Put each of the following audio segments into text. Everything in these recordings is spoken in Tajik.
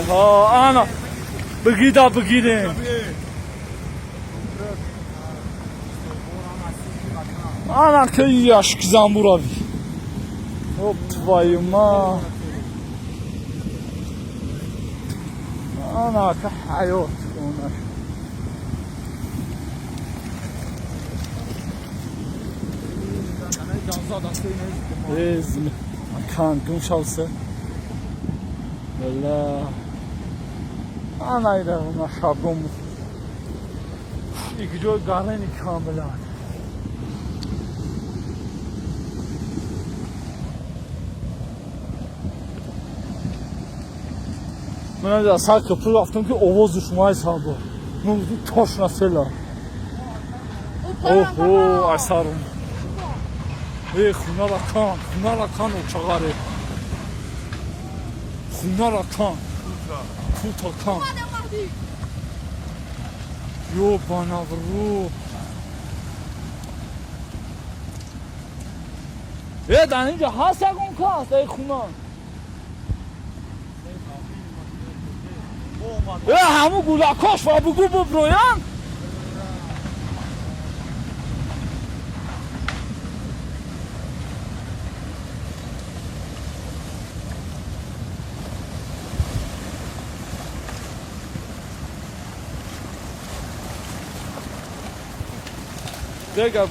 Ха, ана. Бигида бигирем. Ана ки яшки замбурави. Оп, твою мать. Ана ки ҳаёт онаш. Кан гум шавса. Валла. Ана ира на шабгом. Икҷо гарени камилан. Ман аз сар кӯпру рафтам, ки овози шумо айсабо. Ну точно села. Оҳо, айсарум. Э, хунара кан, хунара кан очағаре. Хунара кан. Пута кан. Ёбана в рот. Э, дар инҷа ҳаст ягон кас, эй хуна. Э, ҳаму гулакош ва бугу буброян. Дега.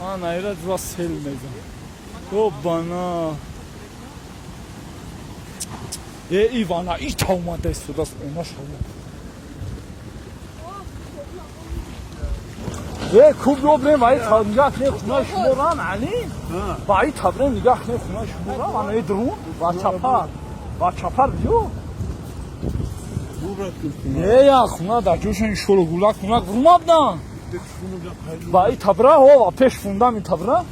Ана ира два сел мезан. Ёбана. Э, Ивана, ита омада истодааст, она шава. Э, куб ёбрем, ваи нигаҳ кунед хунаи шуморам, Али. Ваи табрем, нигаҳ кунед хунаи шуморам, ана э друн, ва чапар. Ва чапар биё. Не, я хуна дар ҷошон шолу гулак хунак вурмабдан. Ва и табра, ҳо, ва пеш фундам и табра.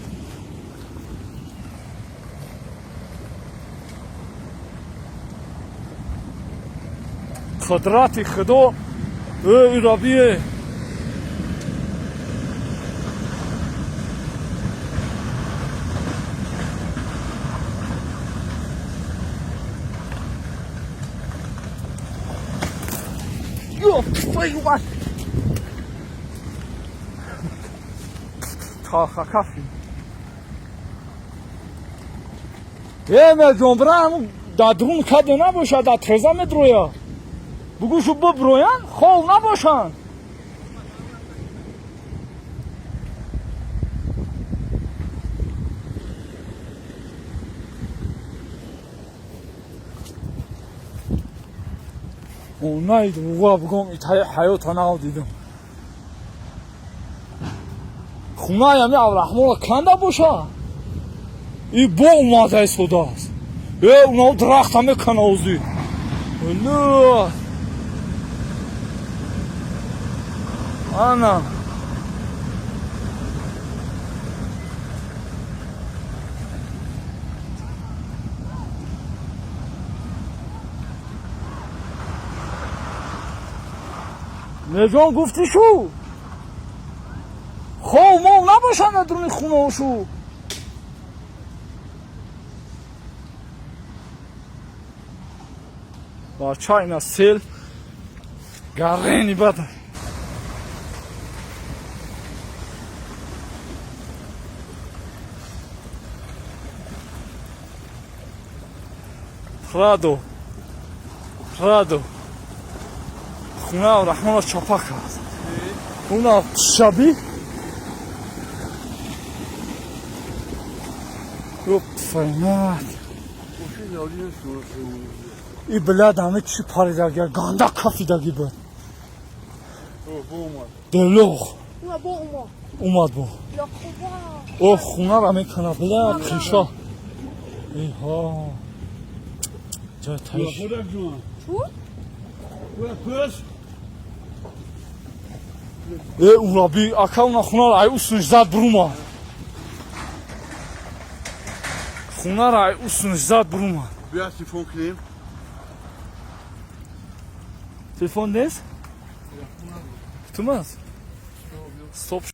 Қудрати Худо, э, ирабие. Ёб твою мать! Таха кафи. Э, меҷон, бира ҳамун дар друн каде набошад, дар треза медроя. Бугӯ шу буброян, хов набошанд. Онай дуға бугом итаи ҳаёта нав дидам. Хунаи ами Абраҳмонро канда боша? И бо омада истодааст. Э, унао дарахта мекана озӣ. Алло. Ана. Меҷон, гуфтӣ шу? Хов мов набошанд дар дуруни хонаҳошу. Бача, ина сел гарени бад. Прадо. Прадо. Хуна Раҳмонро чапа кард. Уна шаби. Ёб файнат. И блядь, ҳаме чӣ паридаги, ганда кафидаги буд. Делох. Омад бо. О, хунара мекана, бля, крыша. Эҳо. Ҷой тайш. Э, ураби, ака, уна хунара ай усунш зад бурума. Хунара ай усунш зад бурума. Бия, телефон кунем. Телефон нест? Тумас? Стоп.